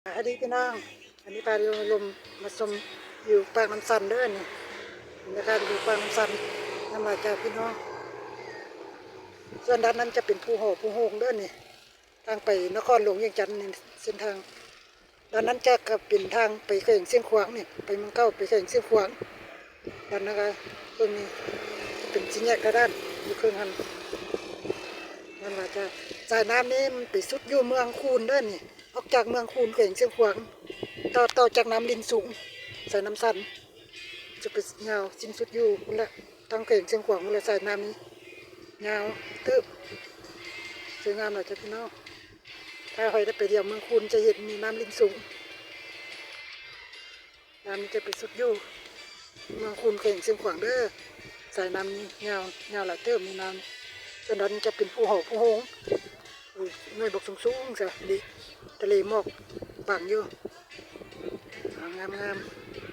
ສະບາຍດີພີ່ນ້ອງ ອັນນີ້ພາລົມມາຊົມຢູ່ປາກນ້ຳຊັນເດີນີ້ ບັນຍາກາດຢູ່ປາກນ້ຳຊັນ ນຳມາຈາກພີ່ນ້ອງ. ສ່ວນດ້ານນັ້ນຈະເປັນພູຫໍພູໂຮງເດີນີ້ ທາງໄປນະຄອນຫຼວງວຽງຈັນນີ້ ເສັ້ນທາງ ດ້ານນັ້ນຈະກະເປັນທາງໄປແຂວງຊຽງຂວາງນີ້ ໄປເມືອງເກົ່າໄປແຂວງຊຽງຂວາງ. ດ້ານນັ້ນກະເບິ່ງນີ້ ຈະເປັນສີ່ແຍກກະດ້ານຢູ່ເຄິ່ງຫັ້ນ ນັ້ນວ່າຈະ ສາຍນ້ຳນີ້ມັນໄປສຸດຢູ່ເມືອງຄູນເດີນີ້ ອອກຈາກເມືອງຄູນແຂວງຊຽງຂວາງ ຕໍ່ ຕໍ່ຈາກນ້ຳລິນສູງ ສາຍນ້ຳຊັນ ຈະໄປຍາວສິ້ນສຸດຢູ່ພຸ້ນແຫຼະ ທາງແຂວງຊຽງຂວາງພຸ້ນແຫຼະ. ສາຍນ້ຳນີ້ຍາວເຕີບ ສວຍງາມຫຼາຍເດີພີ່ນ້ອງ. ຖ້າໃຜໄດ້ໄປທ່ຽວເມືອງຄູນຈະເຫັນມີນ້ຳລິນສູງ ນ້ຳນີ້ຈະໄປສຸດຢູ່ເມືອງຄູນແຂວງຊຽງຂວາງເດີ. ສາຍນ້ຳນີ້ຍາວ ຍາວຫຼາຍເຕີບ ມີນ້ຳ ສ່ວນດ້ານນີ້ຈະເປັນພູຫໍພູໂຮງ ໂອ້ຍ ໜ່ວຍບັກສູງໆຊະ ເດ ທະເລໝອກບັງຢູ່ ງາມໆ.